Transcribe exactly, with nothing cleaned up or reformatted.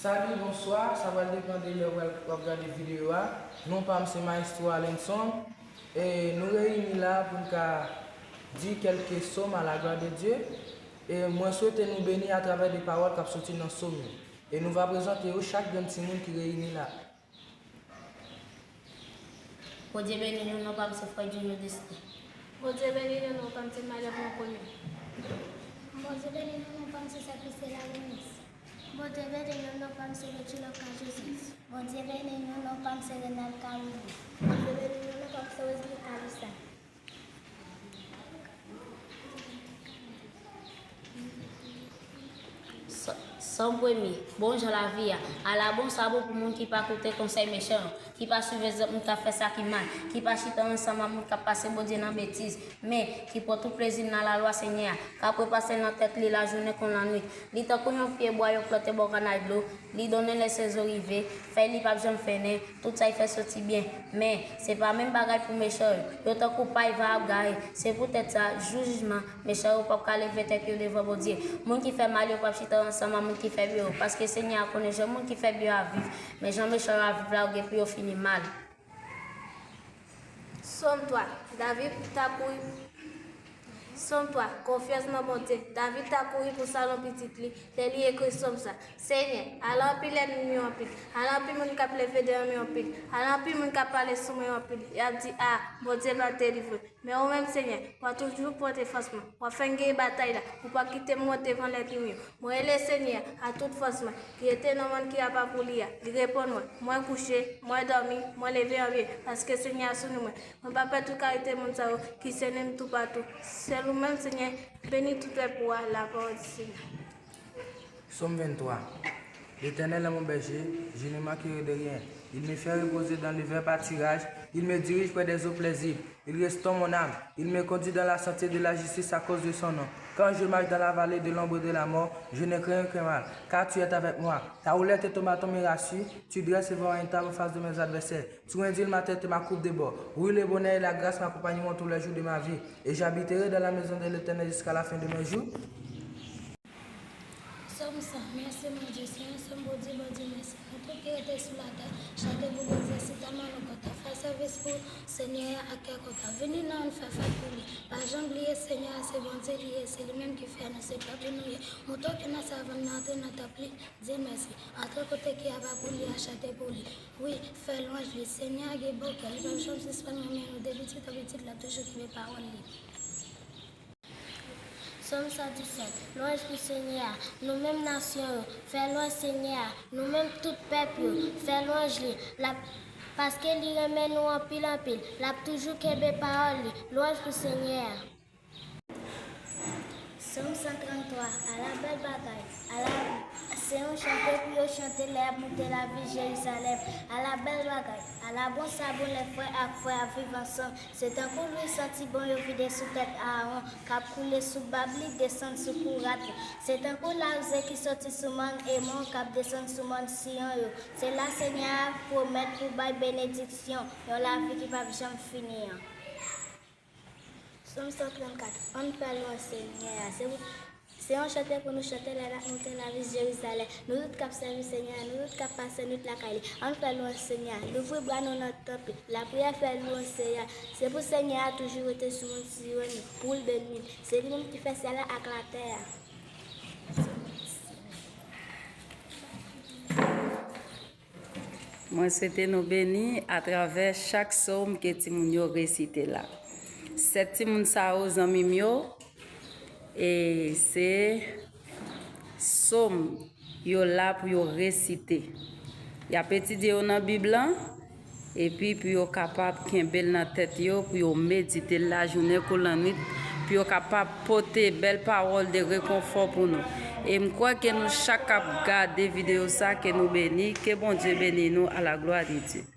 Salut, bonsoir. Sa pral depann de lè w ap gade videyo a. Non pa m se Maestro Alenson. E nou reyini la pou n ka di kèlke sòm à la gloire de Dieu. E mwen swete nou beni atravè de pawòl k ap soti nan sòm yo. E nou va prezante yo chak grenn timoun ki reyini la. Bondye beni nou, non pa m se Frè Junior Destin. Bondye beni nou, non pa m se Malia Blanc Premier. Bondye beni nou, non pa m se Sè Priscilla Louis. Bondye beni nou, non pa m se Betty Love Carl Joseph. Bondye beni nou, non pa m se Renald Carl Louis. Bondye beni nou, non pa m se Wesley Calusa. Sòm premye. Bon jan lavi a. Ala bon sa bon pou moun ki pa koute konsèy mechan yo, ki pa swiv egzanp moun k ap fè sa ki mal, ki pa chita ansanm ak moun k ap pase Bondye nan betiz, men ki pran tout plezi l nan lalwa Senyè a, k ap repase l nan tèt li lajounen kon lannwit. Li tankou yon pyebwa yo plante bò kanal dlo, li donnen lè sezon rive, fèy li p ap janm fennen, tout sa y fè soti byen. Men, se pa menm bagay pou mechan yo. Yo tankou pay va ap gaye. Se poutèt sa, jou jijman, mechan yo p ap ka leve tèt yo devan Bondye. Moun ki fè mal yo p ap chita ansanm ak moun ki fè byen yo, paske Senyè a konnen jan moun ki fè byen yo ap viv, men jan mechan yo ap viv la yo gen pou yo fini mal. Sòm twa. David ta kouri. Sòm twa. Konfyans nan Bondye. David ta kouri pou salon pitit li lè li ekri sòm sa. Senyè, ala anpil ènmi m yo anpil. Ala anpil moun k ap leve dèyè m yo anpil. Ala anpil moun k ap pale sou mwen yo anpil. Y ap di, a, Bondye pa delivre. Men ou menm, Senyè, w ap toujou pote fòs mwen. W ap fè m genyen batay la. Ou pa kite m wont devan lènmi m yo. Mwen rele Senyè a tout fòs mwen, ki rete nan mòn ki apa pou li a. Li reponn mwen. Mwen kouche, mwen dòmi, mwen leve anpye, paske Senyè a souri mwen. Mwen pa pè tout kalite moun sa yo ki sennen m toupatou. Sèl ou menm, Senyè, beni tout pèp ou a, lapawòl di Senyè. Sòm venntwa. L'Éternel est mon berger, je ne manquerai de rien. Il me fait reposer dans les verts pâturages, il me dirige près des eaux paisibles. Il restaure mon âme. Il me conduit dans la sainteté de la justice à cause de son nom. Quand je marche dans la vallée de l'ombre de la mort, je ne crains aucun mal, car tu es avec moi. Ta houlette et ton bâton me rassurent. Tu dresses devant moi une table en face de mes adversaires. Tu rinduis ma tête et ma coupe déborde. Oui, le bonheur et la grâce m'accompagneront tous les jours de ma vie, et j'habiterai dans la maison de l'Éternel jusqu'à la fin de mes jours. Sòm san. Mèsi Bondye, se yon sòm pou di Bondye mèsi. Nou tout ki rete sou latè, chante pou Bondye, si ta mal nou kontan. Fè sèvis pou Senyè a ak kè kontan. Vini nan ann fè fèt pou li. Pa janm bliye Senyè a se Bondye li ye, se li menm ki fè nou, se pèp li nou ye. Montre ke nan sèvant nan antre nan tanp li, di l mèsi. Antre kote ki apa pou li a, chante pou li. Wi, fè lwanj li. Senyè a gen bon kè, li p ap janm sispann renmen nou. De pitit an pitit, l ap toujou kenbe pawòl li. Sòm san disèt. Lwanj pou Senyè a, nou menm nasyon yo, fè lwanj Senyè a, nou menm tout pèp yo, fè lwanj li, l ap, paske li renmen nou anpil anpil, l ap toujou kenbe pawòl li, lwanj pou Senyè a. Sòm san tranntwa. Ala bèl bagay, ala, se yon chante pou yo chante lè y ap moute lavil Jerizalèm, ala bèl bagay. Ala bon sa bon lè frè ak frè ap viv ansanm. Se tankou lwil santi bon yo vide sou tèt Aawon, k ap koule sou bab li, desann sou kou rad li. Se tankou larize ki soti sou mòn Emon, k ap desann sou mòn Siyon yo. Se la Senyè a pwomèt pou bay benediksyon, yon lavi ki p ap janm fini an. Sòm san trannkat. Ann fè lwanj Senyè a. Se pou Se yon chante pou nou chante lè n ap moute lavil Jerizalèm. Nou tout k ap sèvi Senyè a, nou tout k ap pase nwit lakay li, ann fè lwanj Senyè a. Louvri bra nou nan tanp li. Lapriyè fè lwanj Senyè a. Se pou Senyè a toujou rete sou mòn Siyon, pou l beni l. Se li menm ki fè syèl la ak latè a. Mwen swete nou beni atravè chak sòm ke timoun yo resite la. Sèt timoun sa yo, zanmi m yo, e se sòm yo la pou yo resite. Y ap etidye yo nan Bib lan, epi pou yo kapab kenbe l nan tèt yo, pou yo medite l lajounen kou lannwit, pou yo kapab pote bèl pawòl de rekonfò pou nou. E m kwè ke nou chak k ap gade videyo sa, ke nou beni, ke Bondye beni nou, à la gloire de Dieu.